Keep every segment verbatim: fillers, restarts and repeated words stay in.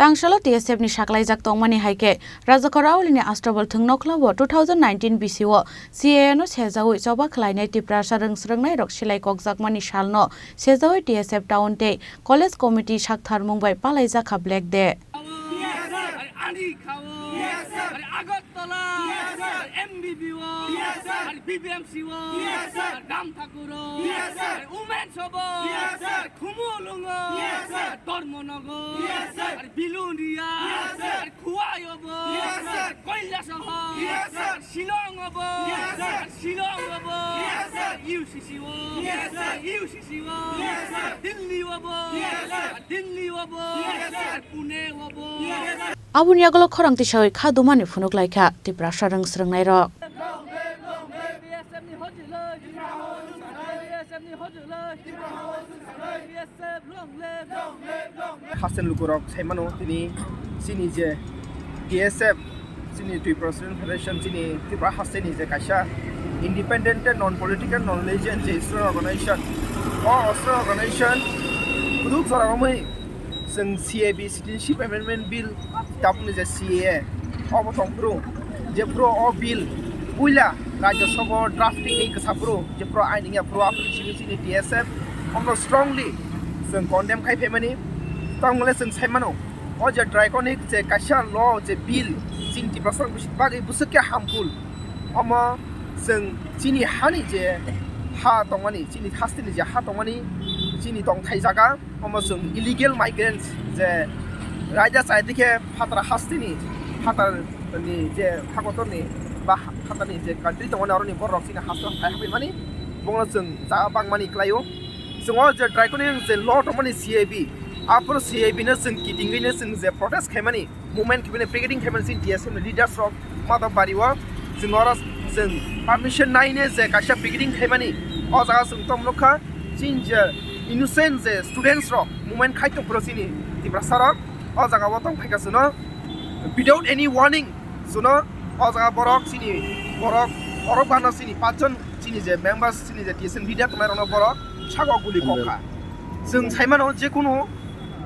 Tangsalo T S F ni saklaijak tongmani hai khe, Rajakhor Auli ni Astabal thwng nokhla bo two thousand nineteen bisi o C A A no sejaui choba khlainai Tiprasa rwng swrwngnairok silai kokjakmani salno sejaui T S F town tei college committee saktharmung bai palaijak kha Black Day. Yes, sir. Ani khao. Yes, sir. Agartala. Yes, sir. M B B o. Yes, sir. B B M C o. Yes, sir. Ram Thakur o. Yes, sir. Women Sabha. Yes, sir. Khumulwng o. Yes, sir. Dharmanagar. Yes, sir. Bilonia. Yes, sir. Khowai o bo. Yes, sir. Kailasahar. Yes, sir. Shillong o bo. Yes, sir. Shillong o bo. Yes, sir. U C C o. Yes, sir. U C C o. Yes, sir. Delhi o bo. Yes, sir. Delhi o bo. Yes, sir. Pune o bo. Yes, sir. Aboni yagulo khorang tisaui kha dumani phunuk laikha Tiprasa rwng swrwngnairok. Haste ni lukurok saimano tini chini je T S F, chini Tripura Student Federation, chini Tripura haste ni je kaisa independent and non political, non religion je student organization, o student organization kuduk jora romwi chwng C A B, Citizenship Amendment Bill, tabukni je C A A, obo tongphuru, jephuru o bill puila Rajya Sabha drafting ni kwsaphuru, jephuru aini wngya phuru aphuru chini chini T S F, omo strongly chwng condemn khai phaimani, tongmole chwng saimano, o je draconic je kaisa law je bill, chini Tiprasa bagwi bwswk khe harmful, omo chwng chini hani je ha tongmani, chini haste ni je ha tongmani, chini tongthai jaga, omo chwng illegal migrants je raida chai dikhe phatara haste ni, phatar ni je hakotor ni ba phatar ni je country tongmani, aro ni borok chini haste hai hapai mani, bongno chwng jaga bangmani klaio. Chwng o je draconian je law tongmani C A B, aphuru C A B no chwng kitingwi no chwng je protest khaimani, movement khaimani, picketing khaimani chini T S F ni leaders rok Madhab Bari o chwng oro chwng permission naine je kaisa picketing khaimani, o jaga chwng tong nukha chini je innocent je students rok movement khai tongphuru chini Tiprasa rok o jaga o tong phaikha chwngno without any warning chwngno o jaga borok chini borok borok bano chini pachjon chini je members chini je T S F leader tongnai rokno borok sago guli kokha. Chwng saimano jekunu,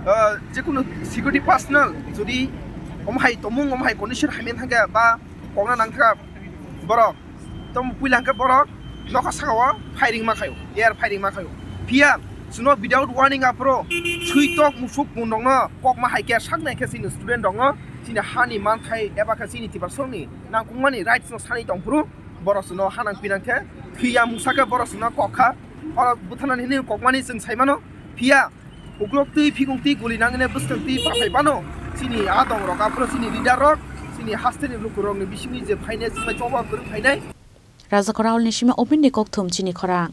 ah, jekunu security personnel jodi omo hai tomung, omo hai condition hamya thangkha ba kokna nangkha borok, tamo puila hwnkhe borok nokha sakao firing ma khaio, air firing ma khaio. Phiya chwngno without warning aphuru switok musuk mundokno kokma hai khe saknai khe chini student rokno chini hani manthai eba khe chini Tiprasani nangkukmani rights no sani tongphuru borok chwngno hanang pinang khe phiya mungsa khe borok chwngno kokha. Oro butharnani hinwi kokmani chwng saimano, phiya uklok twi phikung twi guli nangwi bwskang twi paphai bano chini adong rok, aphuru chini leader rok, chini haste ni luku rok ni bisingni je phainai chwngbai choba kwrwng phainai. Rajakhor Aul ni simi opin ni kokthum chini khorang.